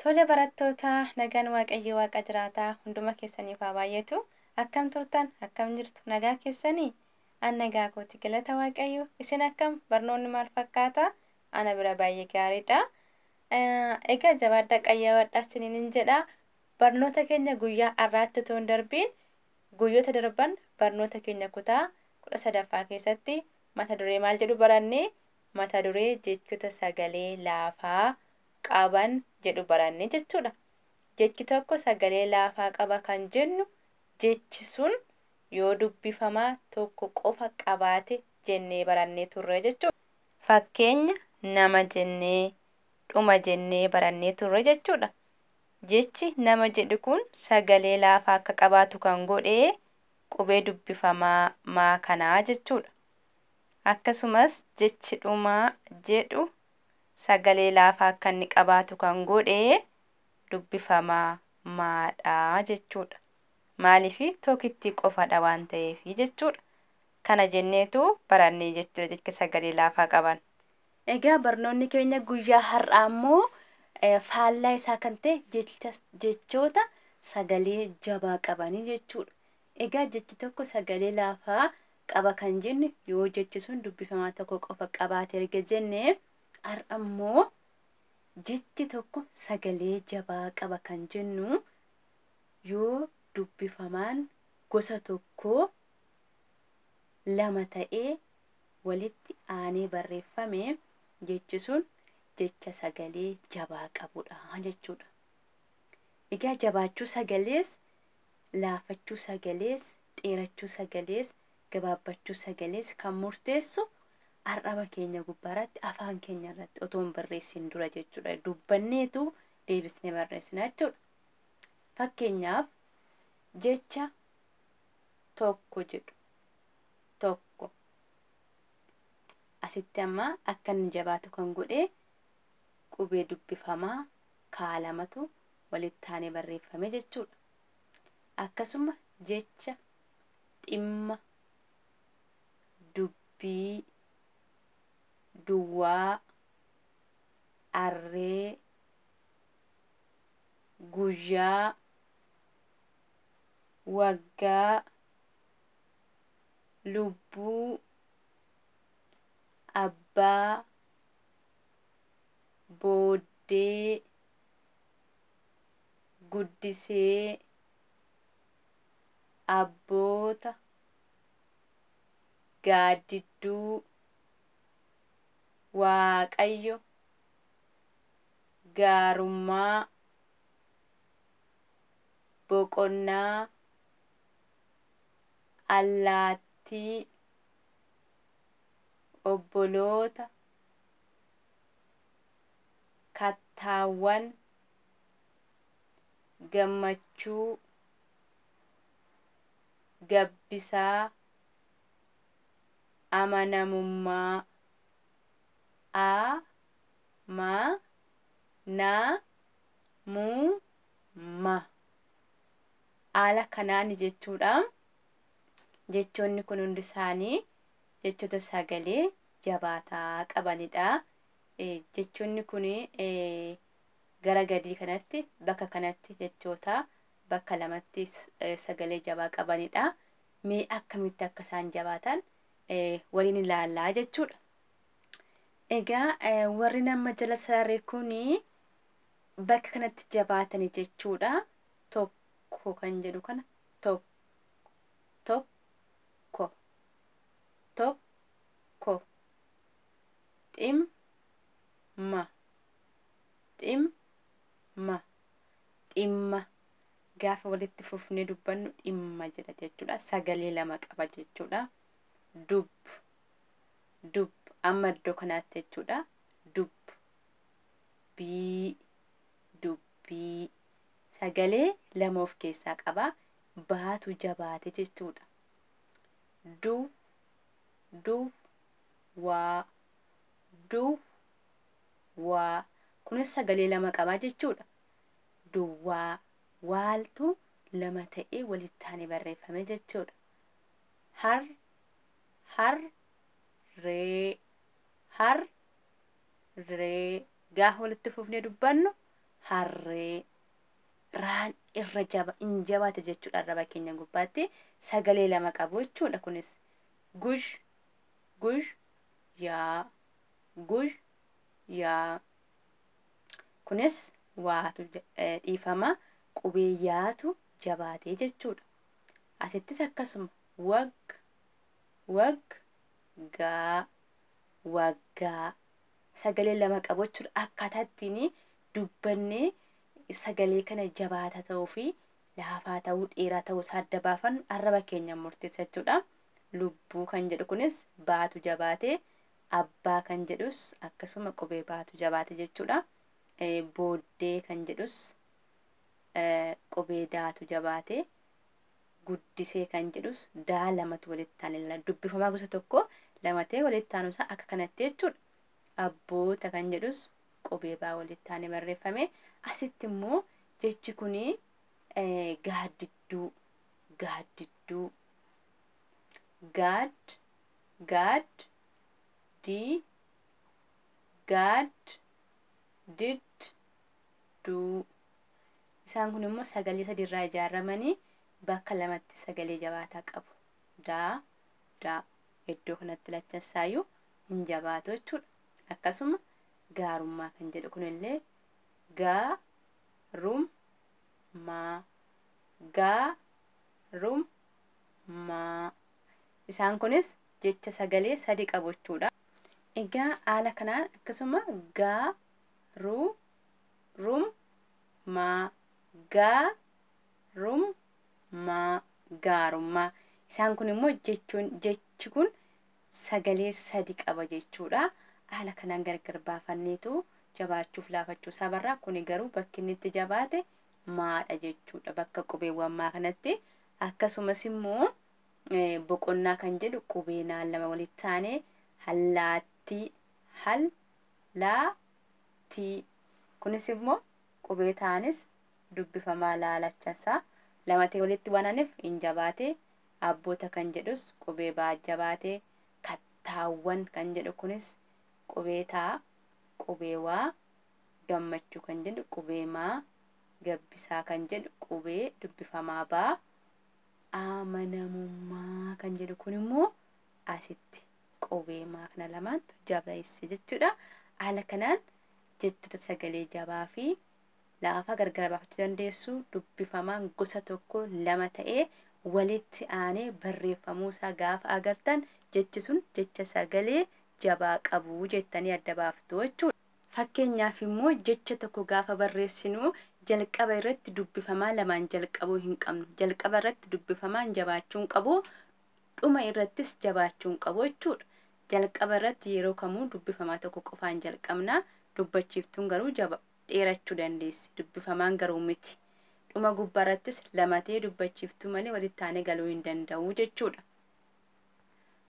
Tole barattoota, nagaan Waaqayyo Waaqa jiraataa hunduma keessaniif haa baay'atu. Akkam turtan? Akkam jirtu? Nagaa keessanii? An nagaa kooti, galata Waaqayyo. Isin akkam? Barnoonni maal fakkaata? Ana bira baay'ee gaariidha. Egaa jabaadhaa, qayyabadhaa isiniin jedha. Barnoota keenya guyyaa har'aatti otoo hin darbiin, guyyoota darban barnoota keenya kutaa 13ffaa keessatti mata duree maal jedhu barannee? Mata duree jechoota sagalee laafaa qaban jedhu baranne jechuudha. Jechi tokko sagalee laafaa qaba kan jennu jechi sun yoo dubbifamaa tokko qofa qabaate jennee barannee turre jechuudha. Fakkeenya nama jennee, dhuma jennee barannee turre jechuudha. Jechi nama jedhu kun sagalee laafaa akka qabaatu kan godhe qubee dubbifamaa maa kanaa jechuudha. Akkasumas jechi dhumaa jedhu sagalee laafaa akka inni qabaatu kan godhe dubbifamaa maadhaa jechuudha. Maaliif? Tokkittii qofadha waan ta'eef jechuudha. Kana jenneetu barannee jechuudha jecha sagalee laafaa qaban. Egaa barnoonni keenya guyyaa har'aa immoo faallaa isaa kan ta'e jechoota sagalee jabaa qabanii jechuudha. Egaa jechi tokko sagalee laafaa qaba kan jennu yoo jechi sun dubbifamaa tokko qofa qabaate erga jennee, har'a immoo jechi tokko sagalee jabaa qaba kan jennu yoo dubbifamaan gosa tokkoo lama ta'ee walitti aanee barreeffame, jechi sun jecha sagalee jabaa qabudha jechuudha. Egaa jabaachuu sagalees, laafachuu sagalees, dheerachuu sagalees, gabaabbachuu sagalees kan murteessu arraba keenya gubbaarratti, afaan keenya irratti otoo hin barreessin dura jechuudha. Dubbanneetu deebisnee barreessina jechuudha. Fakkeenyaaf jecha tokko jedhu, tokko, asitti amma akka inni jabaatu kan godhe qubee dubbifamaa kaalamatu walitti aanee barreeffame jechuudha. Akkasuma jecha dhimma, dubbii, duwwaa, arree, guyyaa, waggaa, lubbuu, abbaa, booddee, guddisee, abboota, gaaddidduu, waaqayyo, gaarummaa, boqonnaa, allaattii, obboloota, kattaawwan, gammachuu, gabbisaa, amanamummaa. A ma na mu ma. Haala kanaan jechuudha. Jechoonni kun hundi isaanii jechoota sagalee jabaataa qabanidha. Jechoonni kun gara gadii kanatti, bakka kanatti jechoota bakka lamatti sagalee jabaa qabanidha. Mee akkamitti akka isaan jabaatan waliin ilaallaa jechuudha. Egaa warri nama jala sarare kun bakka kanatti jabaatani jechuudha. Tokko kan jedhu kana, tokko, tokko, tokko, dhimma, dhimma, dhimma. Gaafa walitti fufnee dubbannu dhimma jedha jechuudha. Sagalee lama qaba jechuudha. Dub, dub, amma iddoo kanaatti jechuudha. Dub, bii, dubbii, sagalee lama of keessaa qaba. Baatu jabaate jechuudha. Du, du, waa, du, waa. Kunis sagalee lama qaba jechuudha. Duwwaa, waaltu lama ta'ee walitti aanee barreeffame jechuudha. Har, har, ree, har, ree. Gaafa walitti fufnee dubbannu Harree. Raan irra jaba in jabaate jechuudha arraba keenya gubbaatti sagalee lama qabu jechuudha kunis. Gush gush yaa gush yaa. Kunis waatu dhiifama qubee yaatu jabaatee jechuudha. Asittis akkasuma wag wag gaa waggaa sagalee lama qabu jechuudha. Akkaataa ittiin dubbannee sagalee kana jabaataa ta'uu fi laafaa ta'uu dheeraa ta'uu isaa adda baafannu arraba keenya murteessa jechuudha. Lubbuu kan jedhu kunis baatu jabaatee, abbaa kan jedhus akkasuma qubee baatu jabaate jechuudha. Booddee kan jedhus qubee daatu jabaate, guddisee kan jedhus daa lamatu walitti aanee dubbifamaa gosa tokko lamatee walitti aanuusaa akka kanatti jechuudha. Abboota kan jedhus qubee baa walitti aanee barreeffame. Asitti immoo jechi kuni gaaddidduu gaaddidduu gaad gaad dii gaad did duu. Isaan kun immoo sagalee sadiirraa ijaaramanii bakka lamatti sagalee jabaataa qabu. Daa daa iddoo kanatti lachansaayyuu hin jabaatu jechuudha. Akkasuma gaarummaa kan jedhu kunillee gaa rum maa gaa rum maa. Isaan kunis jecha sagalee sadi qabu jechuudha. Egaa haala kanaan akkasuma gaa ru rum maa gaa rum maa gaarummaa. Isaan kun immoo jechuun jechi kun sagalee sadi qaba jechuudha. Haala kanaan gargar baafanneetu jabaachuuf laafachuu isaa barraa. Kuni garuu bakki inni itti jabaate maadha jechuudha. Bakka qubeewwan maa kanatti. Akkasumas immoo boqonnaa kan jedhu qubee naan lama walitti aanee hallaattii hal-laa-tii. Kunis immoo qubee ta'anis dubbifamaa laalachasaa lamatee walitti waan aaneef hin jabaate. Abboota kan jedhus qubee baa jabaate. Kattaawwan kan jedhu kunis qubee taa qubee waa. Gammachuu kan jedhu qubee maa. Gabbisaa kan jedhu qubee dubbifamaa baa. Amanamummaa kan jedhu kun immoo asitti qubee maa kana lamaantu jabeesse jechuudha. Haala kanaan jechoota sagalee jabaa fi laafaa gargar baafachuu dandeessu. Dubbifamaan gosa tokko lama ta'ee walitti aanee barreeffamuu isaa gaafa agartan jechi sun jecha sagalee jabaa qabu jettanii adda baaftu jechuudha. Fakkeenyaaf immoo jecha tokko gaafa barreessinu jalqaba irratti dubbifamaa lamaan jalqabuu hin qabnu. Jalqaba irratti dubbifamaan jabaachuu hin qabu. Dhuma irrattis jabaachuu hin qabu jechuudha. Jalqaba irratti yeroo kamuu dubbifamaa tokko qofaan jalqabna. Dubbachiiftuun garuu dheerachuu dandeessi. Dubbifamaan garuu miti. Dhuma gubbaa irrattis lamatee dubbachiiftuu malee walitti aanee galuu hin danda'u jechuudha.